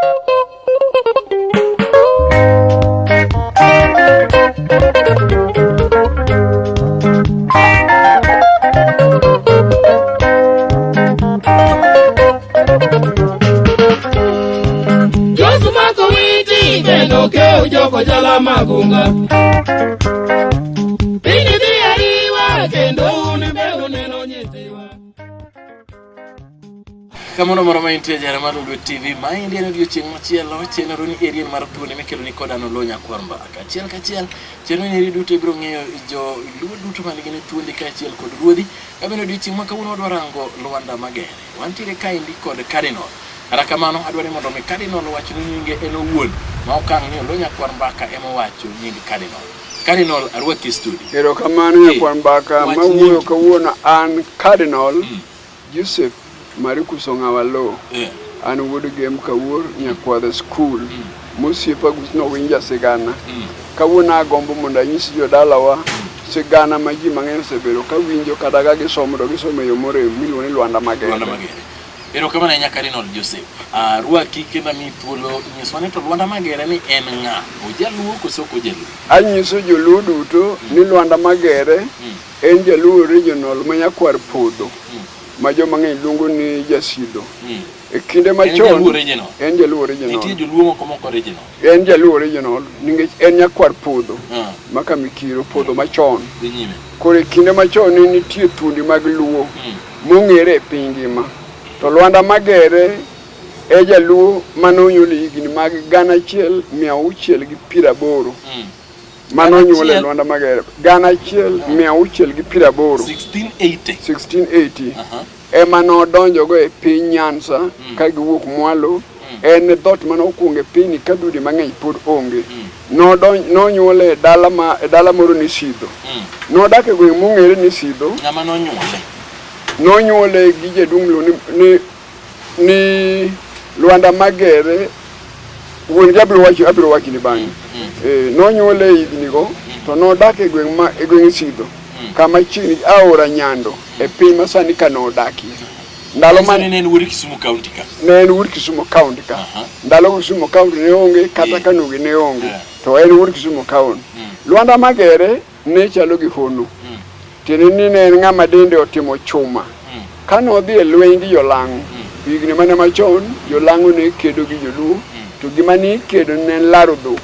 Josu mako witi kendo keo joko jala magunga. Piny dhi ariwa kendo un be uneno nyithiwa. Kamoro moro ma intie jara mar Lolwe TV, maendi en odiochieng' machielo, chenro ni eri en mar thuone mikelo ni koda Oloo Nyakwar Mbaka. Achiel kachiel, chenro ni eri duto ibiro ng'eyo jo Luo duto man gi thuondi kaachiel kod ruodhi. Ka bende odiochieng' ma kawuono wadwa rango Lwanda Magere. Wantiere kaendi kod Cardinal. Kata kamano, adwa ni mondo mi Cardinal owachnu nyinge en owuon, ma okang' ni Oloo Nyakwar Mbaka ema owacho nying Cardinal. Cardinal, arwaki e studio. Erokamano Nyakwar Mbaka, Wach mawuoyo nyingi. kawuono an Cardinal Joseph Marikus Ong'awa Lo. An wuod Gem Kawuor, Nyakwadho School. Mosiepa Gusno winja sigana. Kawuono agombo mondo anyis jodalawa sigana ma ji mang'eny osebedo ka winjo kata ka gisomo to gisomo e yo morem miluongo ni Lwanda Magere. Lwanda Magere. Erokamano ahinya Cardinal Joseph. Arwaki kendo amiyi thuolo nyiswa ni to Lwanda Magere ni en ng'a? Ojaluo koso ok ojaluo? Anyiso joluo duto ni Lwanda Magere en jaluo original ma nyakwar Podho ma joma ng'eny luongo ni Jasidho. E kinde En machon jaluo original. en jaluo original. Nitie joluo moko mok original. En jaluo original nikech en nyakwar Podho Ah. ma Kamikiro, Podho machon. Dhi nyime. Koro e kinde machon ne nitie thuondi mag Luo mong'ere e piny ngima. To Lwanda Magere e jaluo mane onyuol e higni mag 1680. Mane onyuol e Lwanda Magere. 1680. 1680. 1680. Ema nodonjogo e piny Nyanza ka giwuok mwalo. En e dhoot mane okwongo e pinyni ka dhoudi mang'eny pod onge. Nonyuole e dala ma e dala moro ni Sidho. Nodak e gweng' mong'ere ni Sidho. Ng'ama nonyuole? Nonyuole gi jaduong' miluongo ni Lwanda Magere. Wuon gi abiro wacho abiro wachoni bang'e. Nonyuole e higni go to nodak e gweng' ma e gweng' Sidho kama chiegni gi aora Nyando e piny ma sani ka nodakie. Ndalo ma ne en wuod Kisumu County ka. Ne en wuod Kisumu County ka. Ndalo Kisumu County ne onge kata Kanogi ne onge. To en wuod Kisumu County. Lwanda Magere ne chalo gi hono. Tiende ni ne en ng'ama dende otimo chuma. Kane odhi e lweny gi jolang'o, higni mane machon jolang'o ne kedo gi joluo, to gima ne ikedo ne en laro dhok.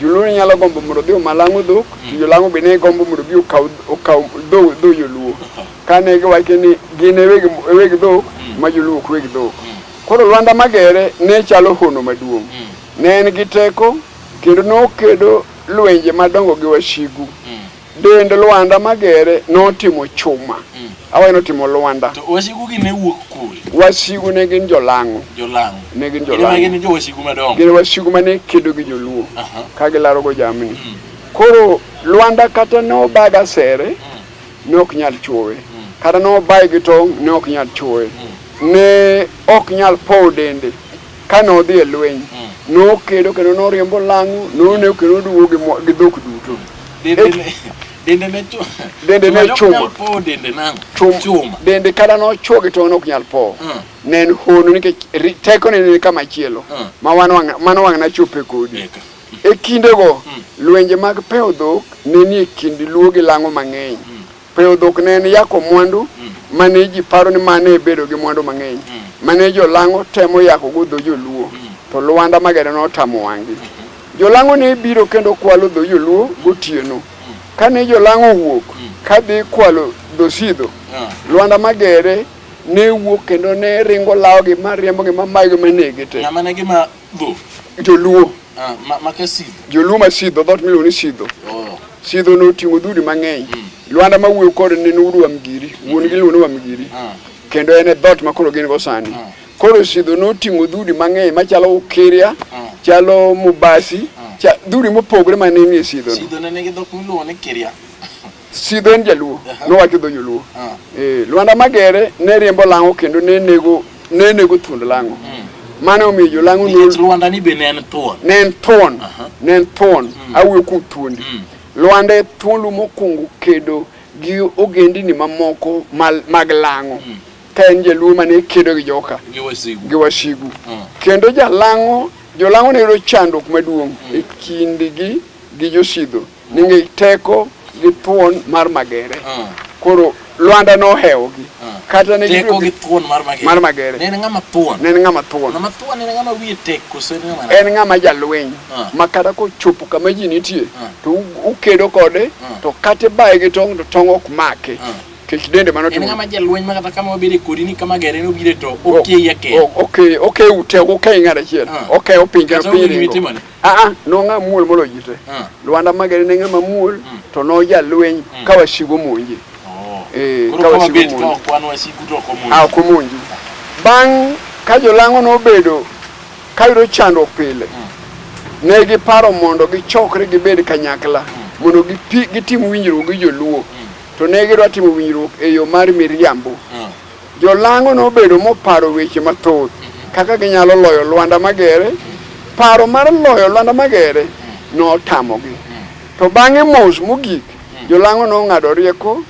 Joluo ne nyalo gombo mondo odhi oma lang'o dhok, to jolang'o be ne gombo mondo obi okaw okaw dho dho joluo. Kane giwacho ni gin e weg dhok ma joluo ok weg dhok. Koro Lwanda Magere ne chalo hono maduong'. Ne en gi teko kendo nokedo lwenje madongo gi wasigu. Dend Lwanda Magere notimo chuma. Awacho notimo Lwanda. To wasigu gi ne wuok kure? Wasigu ne gin jolang'o. Jolang'o. Ne gin Gin jolang'o. gin jo wasigu madongo. Gin wasigu mane kedo gi joluo ka gilaro go jamni. Koro Lwanda kata ne obaga sere ne ok nyal chuowe. Kata ne obaye gi tong' ne ok nyal chuowe. Ne ok nyal powo dende kane odhi e lweny. Nokedo kendo noriembo lang'o, nonego kendo oduogo gi dhok duto. Dende ne chuma. Dende ne chuma. Powo dende nang'o? Chuma. Dende kata nochuo gi tong' ne ok nyal powo. Ne en hono nikech tekone ne ni kama chielo ma mano wang' nachope kodi. E kindego, lwenje mag pewo dhok ne nie kind Luo gi Lang'o mang'eny. Pewo dhok ne en yako mwandu mane ji paro ni mane e bedo gi mwandu mang'eny. Mane jo-Lang'o temo yako go dho joluo, to Lwanda Magere notamo wang'gi. Jolang'o ne biro kendo kwalo dho joluo gotieno. Kane jolang'o owuok kadhi kwalo dho Sidho, Lwanda Magere ne wuok kendo ne ringo lawogi ma riembogi ma mayogi ma negi te. Ng'ama ne gima dho? Joluo. Ma ka Sidho? Joluo ma Sidho, dhoot miluongo ni Sidho. Oh. Sidho noting'o dhoudi mang'eny. Lwanda ma wuoyo kode ne en wuod Wamgiri, wuon gi iluongo ni Wamgiri. Kendo en e dhoot ma koro gin go sani. Koro Sidho noting'o dhoudi mang'eny machalo Ukiria, chalo Mubasi, dhoudi mopogore mane nie Sidho no. Sidho ne nigi dhok miluongo ni Kiria. Sidho en jaluo, nowacho dho joluo. Lwanda Magere ne riembo lang'o kendo ne nego ne nego thuond lang'o. Mano omiyo jolang'o Nikech Lwanda ni be ne en thuon. Ne en thuon. Ne en thuon. Awuoyo kuom thuondi. Lwanda e thuondu mokwongo kedo gi ogendini mamoko mag lang'o. ka en jaluo mane kedo gi joka Gi wasigu. gi wasigu. Kendo jalang'o jolang'o ne yudo chandruok maduong' e kindgi gi josidho nikech teko gi thuon mar Magere. Koro Lwanda nohewogi. Kata ne Teko gi thuon mar Magere. Mar Magere. Ne en ng'ama thuon. Ne en ng'ama thuon. Ng'ama thuon en ng'ama wiye tek koso en ng'ama En ng'ama jalweny ma kata kochopo kama ji nitie to ukedo kode to kata ibaye gi tong' to tong' ok make. Kech dende mano En ng'ama jalweny ma kata kama wabede kodi ni kama Magere nobire to okeyi akeya. Okeyi okeyi ute ok okeyi ng'at achiel. Okeyo piny kendo Kata piny onge gima ringo. itimone. Aa, nong'a muol moloyo ji te. Lwanda Magere ne ng'ama muol to nojalweny ka wasigu omonje. Oh. Eh, Koro ka ka wasigu wabet ka omonje. ok wan wasigu to ok omonji. Ah, ok omonju. Bang' ka jolang'o nobedo ka yudo chandruok pile, ne giparo mondo gichokre gibed kanyakla mondo gitim winjruok gi joluo. To ne gidwa timo winjruok e yo mar miriambo. Jolang'o nobedo moparo weche mathoth kaka ginyalo loyo Lwanda Magere. Paro mar loyo Lwanda Magere notamogi. To bang'e mos mogik, jolang'o nong'ado rieko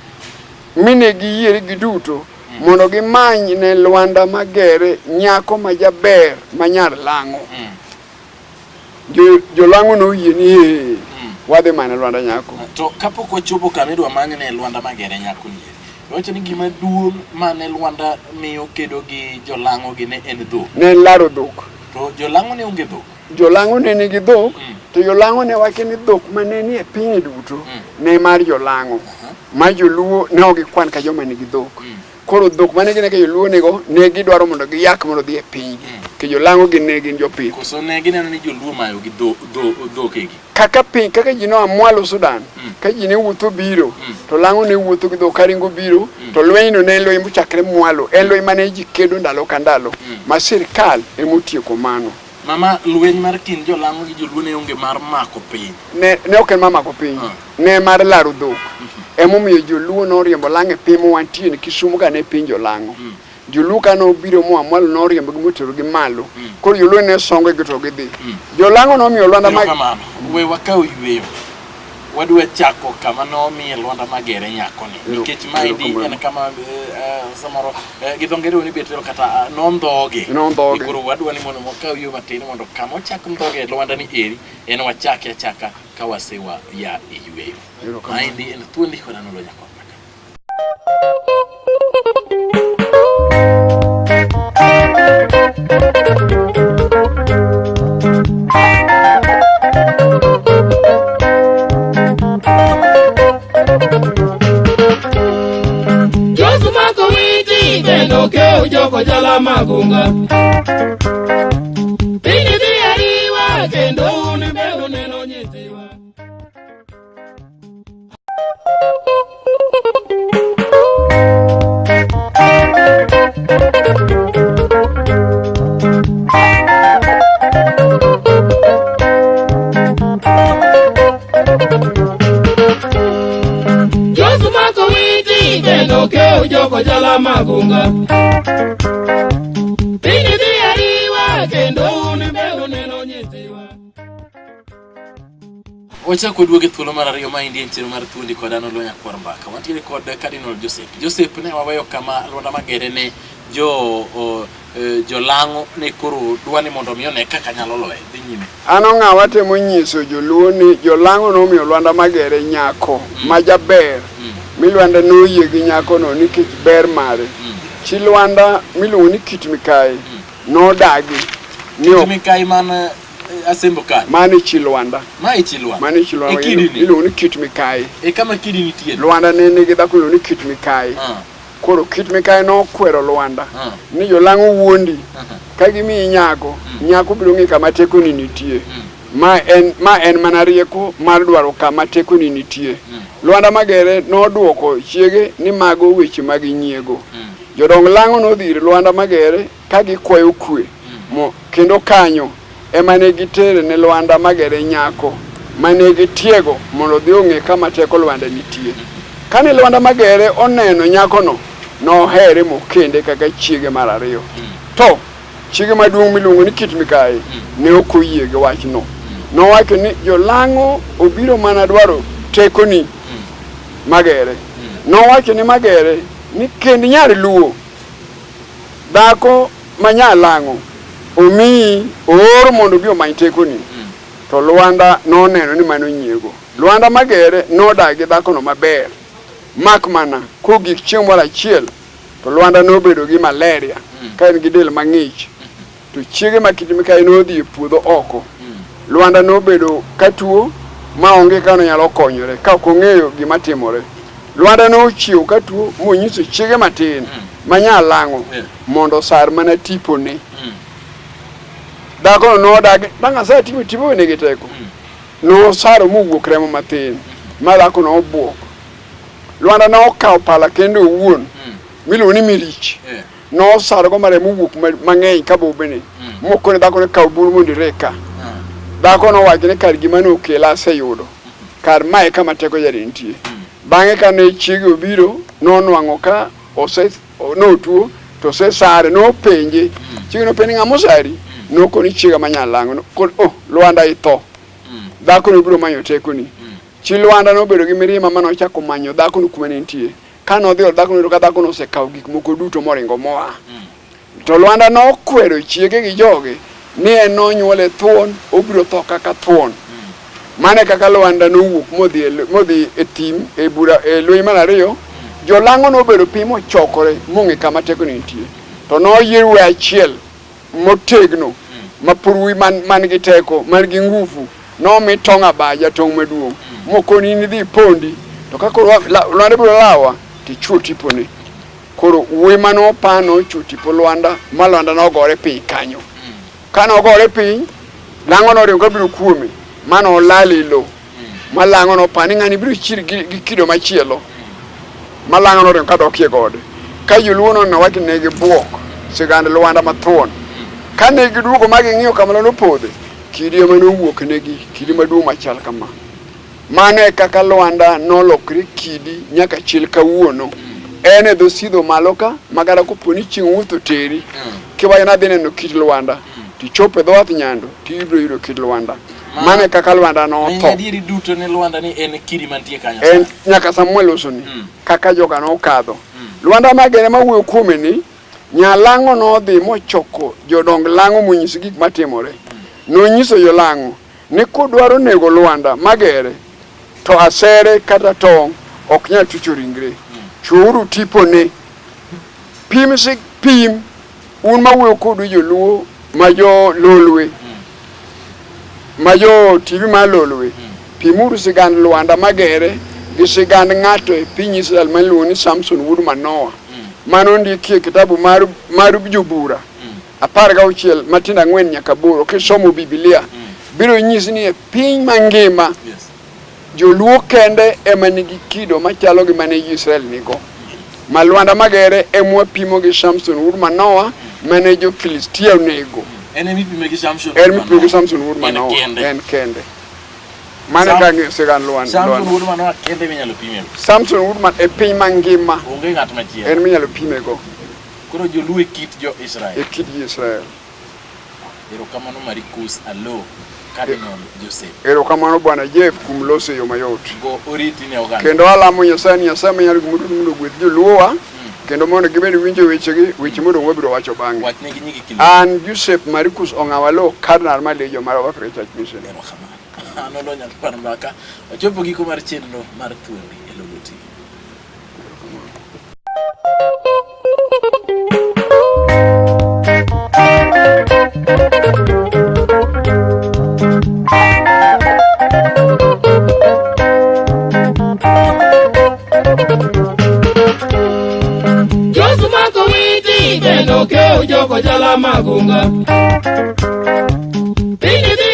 mi ne giyiere giduto mondo gimany ne Lwanda Magere nyako ma jaber ma nyar Lang'o. Jolang'o noyie ni ee, wadhi mane Lwanda nyako. To kapok wachopo kama idwa many ne Lwanda Magere nyako ni, iwacho ni gima duong' mane Lwanda miyo kedo gi jolang'o gi ne en dhok. Ne en laro dhok. To jolang'o ne onge dhok. Jolang'o ne nigi dhok, to jolang'o ne wacho ni dhok mane nie piny duto ne mar jolang'o. Ma joluo ne ok gikwan ka joma nigi dhok. Koro dhok mane gine ka joluo nigo, ne gidwaro mondo giyak mondo odhi e pinygi. Ke jolang'o gin ne gin jopith. Koso ne gineno ni joluo mayo gi dhokegi. Kaka piny, kaka ji noa mwalo Sudan, ka ji ne wuotho biro, to lang'o ne wuotho gi dhok karingo biro, to lwenyno ne en lweny mochakre mwalo, en lweny mane ji kedo ndalo ka ndalo, ma sirkal ema otieko mano. Mama, lweny mar kind jolang'o gi joluo ne onge mar mako piny. Ne, ne ok en mar mako piny, ne mar laro dhok. Emomiyo joluo noriembo lang'o e piny mawantie ni Kisumu ka ne piny jolang'o. Joluo ka nobiro moa mwalo noriembogi moterogi malo. Koro joluo ne songo gi to gidhi. Jolang'o nomiyo Lwanda mag Erokamano. We wakaw yweyo. Wadwa chako kama nomiye Lwanda Magere nyakoni. Nikech maendi en kama samoro gi dho ngere ni betero kata nondhoge. Nondhoge. Koro wadwa ni mondo wakaw yweyo matin mondo kama ochak ndhoge Lwanda ni eri en wachake achaka ka wasewa ya e yweyo. Maendi en thuondi kod an Oloo Nyakwar Mbaka. Josu mako witi kendo keu joko jala magunga. Piny dhi ariwa kendo un be uneno nyithiwa. Josu mako witi kendo keu joko jala magunga. Piny dhi ariwa kendo un be uneno nyithiwa. Wachako waduogo e thuolo mar ariyo ma endi en chenro mar thuondi kod an Oloo Nyakwar Mbaka. Wantiere kod Cardinal Joseph. Joseph ne waweyo kama Lwanda Magere ne jo o, e, jolang'o ne koro dwa ni mondo mi one kaka nyalo loye. Dhi nyime. An ong'awa temo nyiso joluo ni jolang'o nomiyo Lwanda Magere nyako ma jaber mi Lwanda noyie gi nyakono nikech ber mare. Chi Lwanda miluongo ni Kit Mikayi nodagi ni Kit Mikayi man Asembo ka. Mano chi Lwanda. Ma e chi Lwanda. Mano chi Lwanda. E kidini. Iluongo ni Kit Mikayi. E kama kidi nitie. Lwanda ne nigi dhako iluongo ni Kit Mikayi. Koro Kit Mikayi nokwero Lwanda ni jolang'o wuondi ka gimiyi nyako, nyako biro ng'e kama tekoni nitie. Ma en ma en mana rieko mar dwaro kama tekoni nitie. Lwanda Magere noduoko chiege ni mago weche mag nyiego. Jodong lang'o nodhi ir Lwanda Magere ka gikwayo kwe mo, kendo kanyo ema ne gitere ne Lwanda Magere nyako mane gitiego mondo odhi ong'e kama teko Lwanda nitie. Kane Lwanda Magere oneno nyakono, nohere mokende kaka chiege mar ariyo. To chiege maduong' miluongo ni Kit Mikayi ne ok oyie gi wachno. Nowacho ni jolang'o obiro mana dwaro tekoni Magere. Nowacho ni Magere ni kend nyar Luo. Dhako ma nyalang'o omiyi oor mondo obi omany tekoni. To Lwanda noneno ni mano nyiego. Lwanda Magere nodak gi dhakono maber. Mak mana kogik chieng' moro achiel to Lwanda nobedo gi malaria ka en gi del mang'ich. To chiege ma kit mikayi nodhi e puodho oko. Lwanda nobedo ka tuo ma onge kaka nonyalo konyore ka ok ong'eyo gima timore. Lwanda nochiew ka tuo monyiso chiege matin ma nyalang'o mondo osar mana tipone. Dhakono nodagi, bang' asetimo tipo nigi teko. Nosaro mowuok remo mathin ma dhakono obuok. Lwanda nokawo pala kendo owuon miluongo ni mirich. Nosaro go ma remo owuok mang'eny ka bobene. Mokone dhako ni kaw buru mondo ireg ka. Dhako nowacho ni kar gima nokela aseyudo. Kar mae e kama teko jari nitie. Bang'e kane chiege obiro, nonwang'o ka ose notuo to osesare, nopenje. Chiege nopenje ng'ama osari? Nokoni chiega ma nyalang'o. Kod oh, Lwanda itho. Dhako no biro manyo tekoni. Chi Lwanda nobedo gi mirima ma nochako manyo dhakono kuma ne nitie. Ka nodhi od dhakono noyudo ka dhakono osekawo gik moko duto moringo moa. To Lwanda nokwero chiege gi joge ni en nonyuole thuon, obiro tho kaka thuon. Mano e kaka Lwanda nowuok modhi e modhi e thim e bura e lweny mar ariyo. Jolang'o nobedo piny mochokore mong'e kama tekone nitie. To noyier wuoyi achiel motegno ma purwi man, man gi teko man gi nguvu nomi tong' abaja tong' maduong' mokoni in idhi ipondi to ka koro Lwanda biro lawa tichuo tipone. Koro wuoyi mane opa nochuo tipo Lwanda ma Lwanda nogore piny kanyo. Ka nogore piny, lang'o noringo kabiro kuome ma nolal e lowo. Ma lang'o nopa ni ng'ani biro chir gi, gi kido machielo. Ma lang'o noringo kadok e gode. Ka joluo noneno wach ne gibuok sigand Lwanda mathuon. Ka ne giduogo ma ging'iyo kama nopodhe, kidi ema nowuok negi, kidi maduong' machal kama. Mano e kaka Lwanda nolokre kidi nyaka chil kawuono. En e dho sidho malo ka, ma kata kopo ni chieng' wuoth oteri, kiwacho ni adhi neno kit Lwanda, tichopo e dho wath Nyando, tibiro yudo kit Lwanda. Mano e kaka Lwanda notho. Adieri duto ne Lwanda ni en kidi mantie kanyo. En nyaka Samuel losoni, kaka joga nokadho. Lwanda Magere mawuoyo kuome ni, Nyalang'o nodhi mochoko jodong lang'o monyiso gik matimore. Nonyiso jolang'o ni kudwaro nego Lwanda Magere to asere kata tong' ok nyal tucho ringre. Chwouru tipone. Pim si pim un mawuoyo kodu joluo ma jo lolwe ma jo TV mar lolwe pimuru sigand Lwanda Magere gi sigand ng'ato e piny Israel ma iluongo ni Samson wuod Manoa mano ondiki e kitabu mar mar jobura 16 matindo 4 nyaka 8 kisomo Biblia biro nyisi ni e piny mangima joluo kende ema nigi kido machalo gi mane Israel nigo. Ma Lwanda Magere ema wapimo gi Samson wuod Manoa mane jo-Filistia onego. En ema ipime gi Samson. En mipimo gi Samson wuod En Manoa. kende. En kende. Mano e kaka ang'eyo sigand Lwanda. Samson wuod Manoa kende minyalo pime. Samson wuod Manoa e piny mangima Onge ng'at machielo. en minyalo pimego Koro joluo e kit jo-Israel. e kit Israel. Erokamano Marikus Alo, Cardinal Joseph. Erokamano Bwana Jeff kuom loso e yo mayot. Go oriti ne oganda. Kendo alamo Nyasaye ni Nyasaye manyalo gik moko duto mondo ogwedh joluowa kendo mondo gimed winjo wechegi, weche modong' wabiro wacho bang'e. Wachnegi nyingi kilo. An Joseph Marikus Ong'awalo, Cardinal mar Legion mar Africa Church Mission. Erokamano. An Olonya Kwar Mbaka. Wachopo giko mar chenro mar Thuondi e Lolwe TV. Josu mako witi kendo keo joko jala magunga. Piny dhi